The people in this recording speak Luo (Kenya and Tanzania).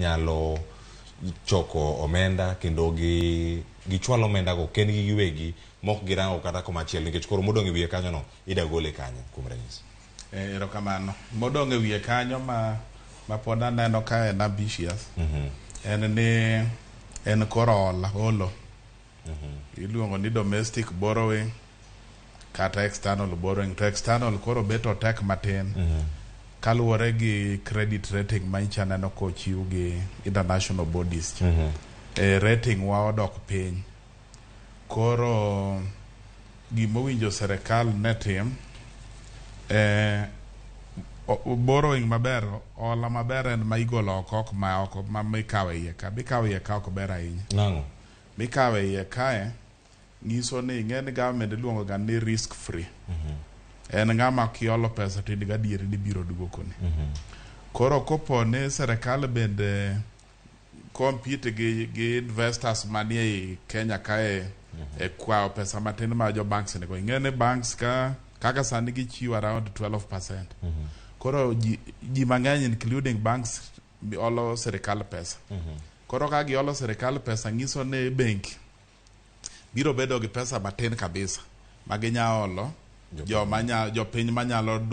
ginyalo choko omenda kendo gi gichwal omenda go kendgi giwegi mok girango kata komachielo, nikech koro modong' e wiye kanyo no ida gole kanyo kuom ranyisi? Erokamano. Modong' e wiye kanyo ma pod aneno ka en ambitious en ni en koro hola holo iluongo ni domestic borrowing kata external borrowing. To external koro bet otek matin kaluwore gi credit rating ma nyicha neno kochiw gi international bodies cha. Rating wa odok piny. Koro gimowinjo serikal ne tim borrowing maber, hola maber en ma igolo oko, ok ma oko ma mikawo e iye ka. Mikawo iye ka ok ber ahinya. Nang'o? Mikawo e iye kae nyiso ni ing'e ni government iluongo ga ni risk free. En ng'ama kiolo pesa to in gadieri ni biro duokoni. Koro kopo ni serikal bende compete gi investors manie ei Kenya kae e kwayo pesa matin ma jo banks nigo. Ing'e ni banks ka kaka sani gichiwo around 12%. Koro ji mang'eny, including banks, olo sirikal pesa. Koro ka giolo sirikal pesa, nyiso ni benki biro bedo gi pesa matin kabisa ma ginya olo joma jopiny manyalo.